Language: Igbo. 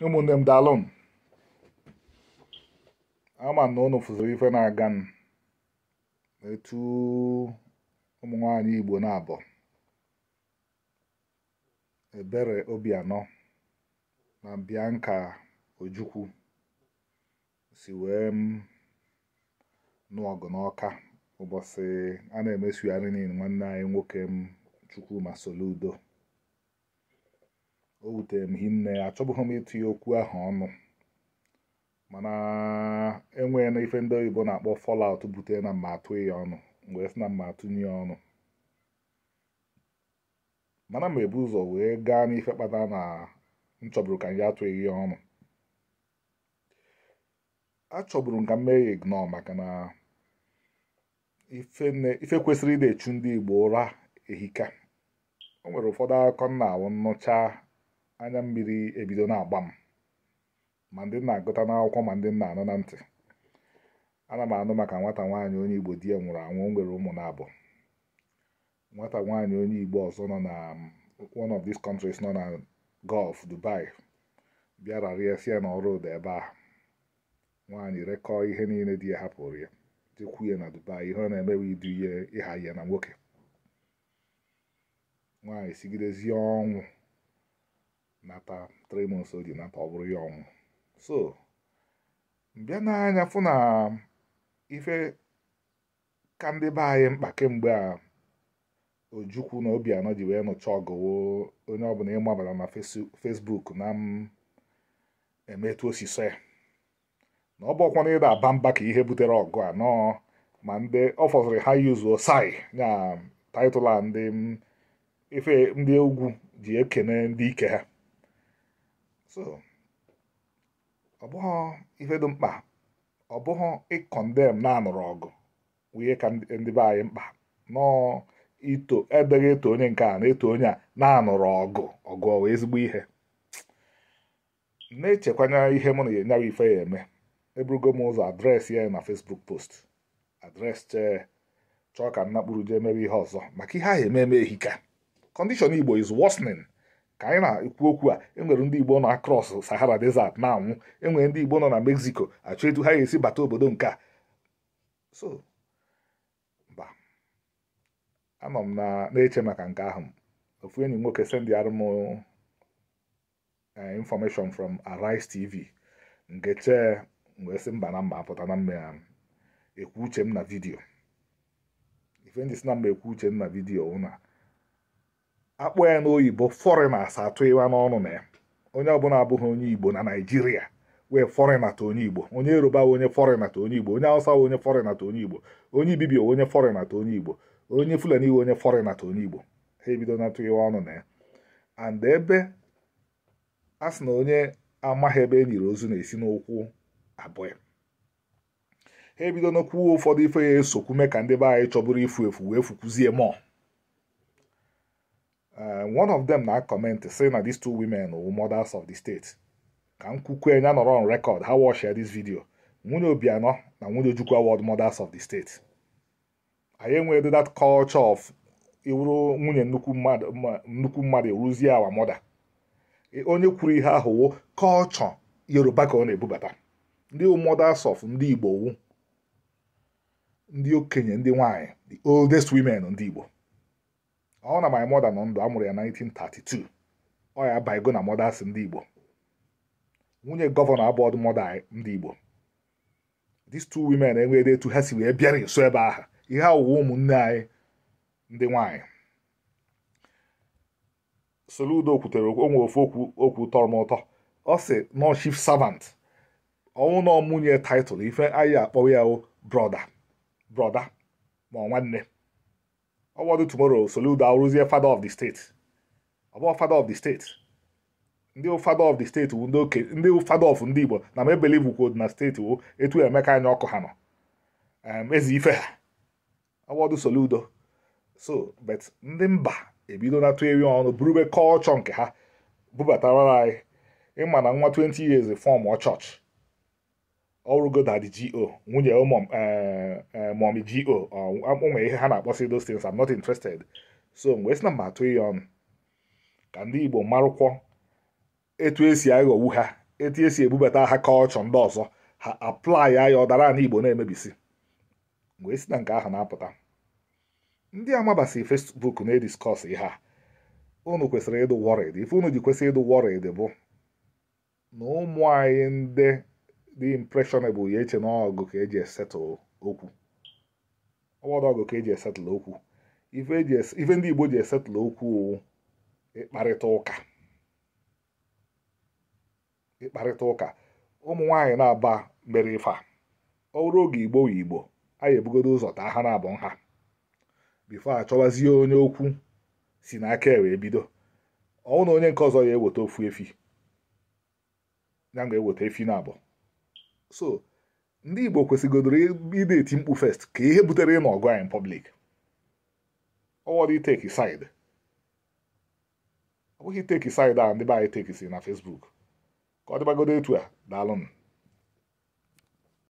Ụmụnne m, daalụ m. Ama na unu fụziri ife na-aga n etu ụmụ nwaanyị Igbo na-abọ Ebere Obianọ na Bianca Ojukwu si wee m nụ ọgụ n'Ọka ụbọchị a na-emesugharị niile nwanne anyị nwoke m Chukwuma Soludo. O wutere m hinne, achọbụghị m ịtụ ya okwu ahụ ọnụ, mana enwee na ife ndị oyibo na-akpọ fallout butere na mma atụ ya ọnụ wee sị na mma atụnye ya ọnụ, mana ma ebu ụzọ wee gaa n'ife kpatara na m chọburu ka m ya atụghị ya ọnụ. Achọburu m ka m mee ya ignore, maka na ife kwesịrị ị na-echu ndị Igbo ụra ehika. O nwere ụfọdụ akụkọ m na-awụ nnụcha, anya mmiri ebido na-agba m, ma ndị na-agụta n'akwụkwọ, ma ndị na-anụ na ntị. Ana m anụ maka nwata nwaanyị onye Igbo di ya nwụrụ anwụ, o nwere ụmụ na-abụ. Nwata nwaanyị onye Igbo ọzọ nọ na one of these countries nọ na Gulf, Dubai, bịara rịa si ya na ọrụ dị ebe ahụ. Nwaanyị rekọọ ihe niile di ya hapụrụ ya, jekwu ya na Dubai. Ihe ọ na-emewe idu ihe ịha ya na nwoke. Nwaanyị sigidezie ọnwụ nata 3 months, o ji nata, ọ bụrụ ya ọnwụ. So mbịa n'anya fụ na ife ka ndị be anyị mkpa kemgbe a Ojukwu na Obianọ ji wee nụcha ọgụ, onye ọbụla ịmabara na Facebook na m emetụ osisi ya na ọ bụ ọkwa na ịda aba mba ka ihe butere ọgụ a nọọ, ma ndị ọ fọziri ha yuzuo sai ya title a ndị ife ndị ugwu ji ekene ndị ike ha. So ọ bụghị ife dị mkpa, ọ bụghị ị condemn na-anụrụ ọgụ ihe ka ndị be anyị mkpa nọọ ito edeghị eto onye nke a na-eto onye a na-anụrụ ọgụ. Ọgụ ọ ezigbo ihe na-echekwanya ihe mụ na ya nyawa ife ya eme. Eburugo m ụzọ address ya na Facebook post, address chee chọọ ka nnakpuru jee mere ihe ọzọ, maka ihe ahụ eme eme ehika. Condition Igbo is worsening. Ka anyị na-ekwu okwu a, enwere ndị Igbo nọ across Sahara Desert na-anwụ, enwere ndị Igbo nọ na Mexico achọ etu ha ga-esi bata obodo nke a. So mba, anọ m na na-eche maka nke ahụ, ofu enyi nwoke sendịara m information from Arise TV nke chee wee sị mba, na mba apụta na mma ekwu uche m na video. Ife ndị si na mba ekwu uche m na video wụ na akpọ ya n'oyibo foreigners atụ ịwa n'ọnụ na ya. Onye ọbụla abụghị onye Igbo na Naịjirịa wee foreigner to onye Igbo. Onye Yoruba wee onye foreigner to onye Igbo, onye Hausa wee onye foreigner to onye Igbo, onye Ibibio wee onye foreigner to onye Igbo, onye Fulani wee onye foreigner to onye Igbo. Ha ebido na atụ ịwa ọnụ na ya. And ebe a sị na onye amaghị ebe e nyere ozu na-esi n'ụkwụ abụọ ya, ha ebido n'okwu ụfọdụ ife ya esokwu mee ka ndị be anyị chọburu ifu efu wee fukwuzie more. One of them na comment say na these two women were mothers of the state. Ka m kwukwe ya nọrọ on record, ha watch this video. Nwunye Obianọ na nwunye Ojukwu award mothers of the state. Anyị enweghị that culture of iwuru nwunye nnukwu mmadụ, nnukwu mmadụ ewuruzie our mother. Onye kwuru ihe ahụ wụ culture Yoruba ka ọ na-ebubata. Ndị mothers of ndị Igbo wu ndị okenye, ndị nwanyị, the oldest women ndị Igbo. Ọ na my mother nọ ndụ, amụrụ ya 1932, ọ ya baigo na mothers ndị Igbo. Nwunye governor abụọ mother ndị Igbo. These two women enweghị etu ha si wee bịara nso ebe ahụ. Ihe awụwa ụmụnne anyị ndị nwanyị. Soludo kwutere onwe ofu okwu, okwu tọrọ m ụtọ. Ọ sị nọ chief servant ọnwụ na ọmụnye title ife anyị akpọ ya o brother, brother ma ọ nwanne. Ọwọdụ tomorrow Soludo arụzie father of the state. Ọ bụ father of the state. Ndị father of the state wu ndị oke, ndị father of ndị Igbo na m ebelieve kwo na state wu etu Emeka anya ọkụ ha nọ eze ife ha ọwọdụ Soludo. So but ndị mba ebido na tụ ewi ọnụ burube culture nke ha bubatara anyị. Ịma na nwa 20 years form ọ church ọrụgo daddy GO, nwunye mommy GO, ụmụ ihe ha na-akpọsị those things. I'm not interested. So mgbe sị na mma atụ ya ọnụ ka ndị Igbo marụkwọ etu esi aghọgbu ha. Etu esi ebubata ha kọlchọ ndị ọzọ, ha apply ya, ya ọdara na Igbo na-emebisi. Wee si na nke ahụ na-apụta, ndị amabasị Facebook na-ediscuss ihe a, unu kwesịrị ịdụ worried. Ife unu ji kwesị ịdụ worried bụ na ụmụ anyị ndị dị impressionable ya eche na ọgụ ka eji esettle okwu. Ọwọdụ ọgụ ka eji esettle okwu. Ife ndị Igbo ji esettle okwu, ịkparịta ụka, ịkparịta ụka. Ụmụ nwaanyị na-aba mere ife a, ọ bụrụ oge Igbo Igbo anyị ebugodo ụzọ taa ha na-abụ nha before achọwazie onye okwu si n'aka e wee bido. Ọnwụ na onye nke ọzọ ya eweta ofu efi, ya ga-eweta efi na abụọ. So ndị Igbo kwesịgodoro ịdị eti mkpu first ka ihe butere ịnọ ọgụ anyị in public. Ọwọdụ itake side, ọ bụghị take side a ndị be anyị take si na Facebook. Ka ọ dịbagodo etu a. Daalụnụ.